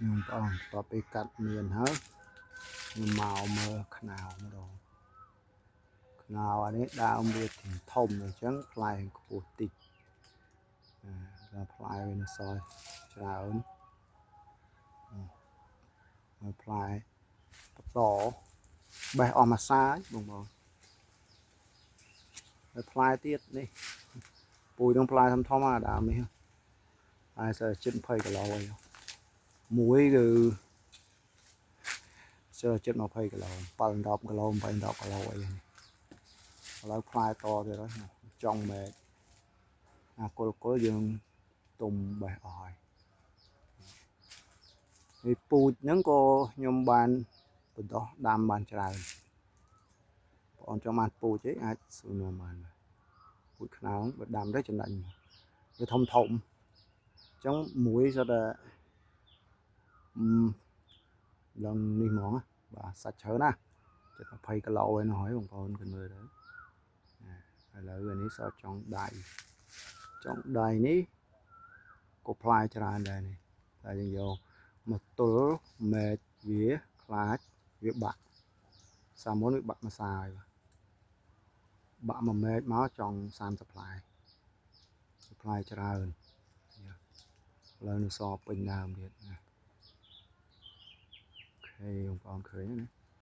ខ្ញុំបងបន្ទាប់ពីកាត់មៀនហើយខ្ញុំមកមើលខ្នោម្ដងខ្នោអានេះដើមវាធំអញ្ចឹងផ្លែខ្ពស់តិចដល់ផ្លែវានៅសល់ច្រើនហើយផ្លែបន្តបេះអស់មួយសាយបងប្អូនហើយផ្លែទៀតនេះពូជនឹងផ្លែធំធំអាដើមនេះផ្លែសើជិត20គីឡូអីមួយគឺសើជិត20គីឡូ7 10គីឡូ8 10គីឡូអីនេះឥឡូវផ្លែតទៀតហើយចង់មែកអាគុលគុលយើងទុំបេះអស់ហើយនេះពូជហ្នឹងក៏ខ្ញុំបានបណ្ដោះដាំបានច្រើនបងអូនចង់បានពូជអីអាចសួរនាំបានពូជខ្នងបើដាំទៅចំណេញវាធំធំអញ្ចឹងមួយសុទ្ធតែឡើងនេះហ្មងបាទសាច់ច្រើនណាស់ជិត20គីឡូឯនោះហើយបងប្អូនគិតមើលទៅឥឡូវអានេះសល់ចុងដៃចុងដៃនេះក៏ផ្លែច្រើនដែរនេះតែយើងយកមកទល់មែកវាខ្លាចវាបាក់សាមុនវាបាក់មួយសាយបាក់មួយមែកមកចង់30ផ្លែផ្លែច្រើនឥឡូវនៅសពេញដើមទៀតណាOK បងប្អូនឃើញណា